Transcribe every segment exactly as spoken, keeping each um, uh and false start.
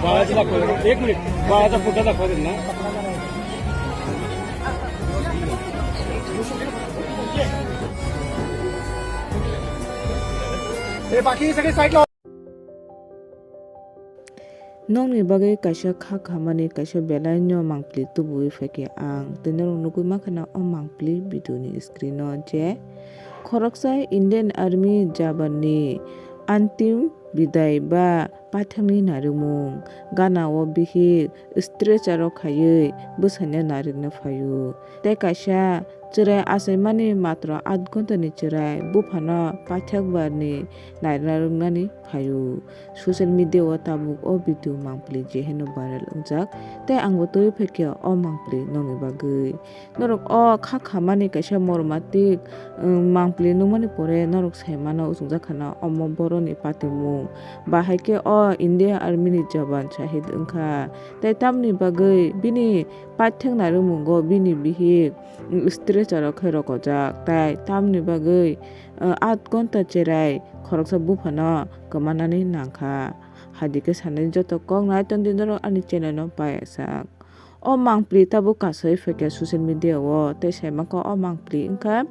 बाळाचा दाखव, एक मिनिट, बाळाचा फोटो दाखवा त्यांना. हे बाकी सगळे साइड ला. Nokni bagwi kaisa kha khamani kaisa belaino mangpili tubuwi phaikhe ang tei norok nugwi mankha na o mangpili video ni screen o je khoroksa Indian Army jaban ni antim bidai ba paithakni narwkmung gana o bihik stretcher o khaiwi bwsaino narwkna phaio tei kaisa chwrai achaimani matro aat ghonta ni chwrai buphano paithak barni naina rwknani phaio. Social media o tabuk o video mangpili je heno viral wngjak tei ang bo twiwi phaikhe o mangpili nokni bagwi. Norok o kha khamani kaisa mormatik, um, mangpili nukmani pore norok sai mano uchukjak khana omo boroni patimung. Bahai khe o India Army ni jawan shahid wngkha. Tei tamni bagwi bini paithak narwkmungo bini bihik, um, stretcher o khe rokojak. Tai tamni bagwi, uh, aat ghonta cherai khoroksa buphano kwmanani nangkha. Haidi khe sanai joto kok nai tongdi norok ani channel no paiyasak. O mangpili tabuk kasawi phaikha social media o tei saimankha o mangpili wngkha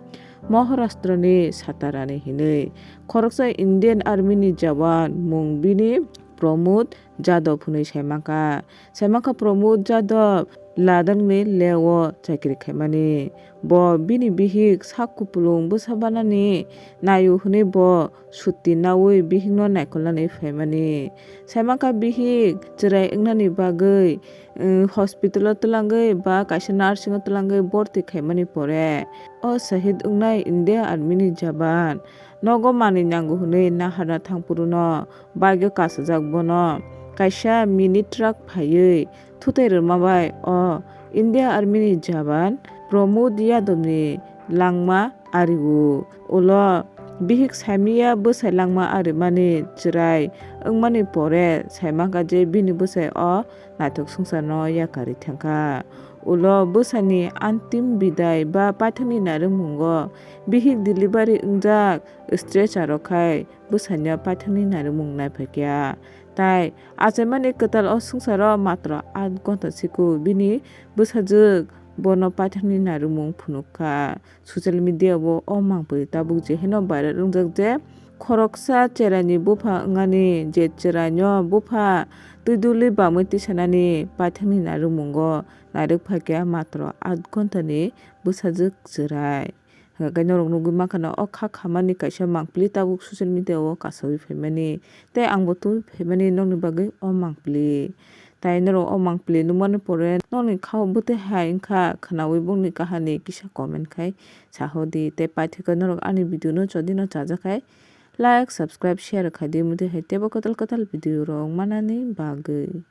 Maharashtra ni Satarani hinwi. Khoroksa Indian Army ni jawan mung bini Pramod Jadhav hinwi saimankha. Saimankha Pramod Jadhav Ladakh ni Leh o chakri khaimani. Bo bini bihik sak kupulung bwsa banani naio hinwi bo suti naui bihikno naikolnani phaimani. Saimankha bihik chwrai wngnani bagwi, um, hospital o twlangwi ba kaisa nursing o twlangwi borti khaimani pore o shahid wngnai India Army ni jawan nogo manwi nango hwnwi naharna thangphuru no bagwi kasajak bono kaisa mini truck phaiwi thutai rwma bai o India Army ni jawan Pramod Yadav ni langma ario. Ulo bihik saimanya bwsai langma arimani chwrai wngmani pore saimankha je bini bwsai o naithok swngcharno yakarwi thangkha. Ulo bwsani antim bidai ba paithakni narwkmungo bihik delivery wngjak stretcher o khai bwsaino paithakni narwkmung naiphaikha. Tai achaimani kwtal o swngcharo matro aat ghonta siko bini bwsajwk bono paithakni narwkmung phunukha. Social media o o mangpili tabuk je heno viral wngjak je khoroksa cheraini bupha wngani je cheraino bupha twidulwi bamwi tisanani paithakni narwkmungo nairwk phaikha matro aat ghontani bwsajwk chwrai. Hwnkhe norok nugwi mankha na o kha khamani kaisa mangpili tabuk social media o kasawi phaimani tei ang bo twiwi phaimani nokni bagwi o mangpili. Tai norok o mangpili nukmani pore nokni khao bwtwi hai wngkha khwnaui bongni kahani kisa comment khai sahodi tei paithakhe norok ani video no chodino chajakhai like, subscribe, share khaidi mutwi hai teibo kwtal kwtal video rok manani bagwi.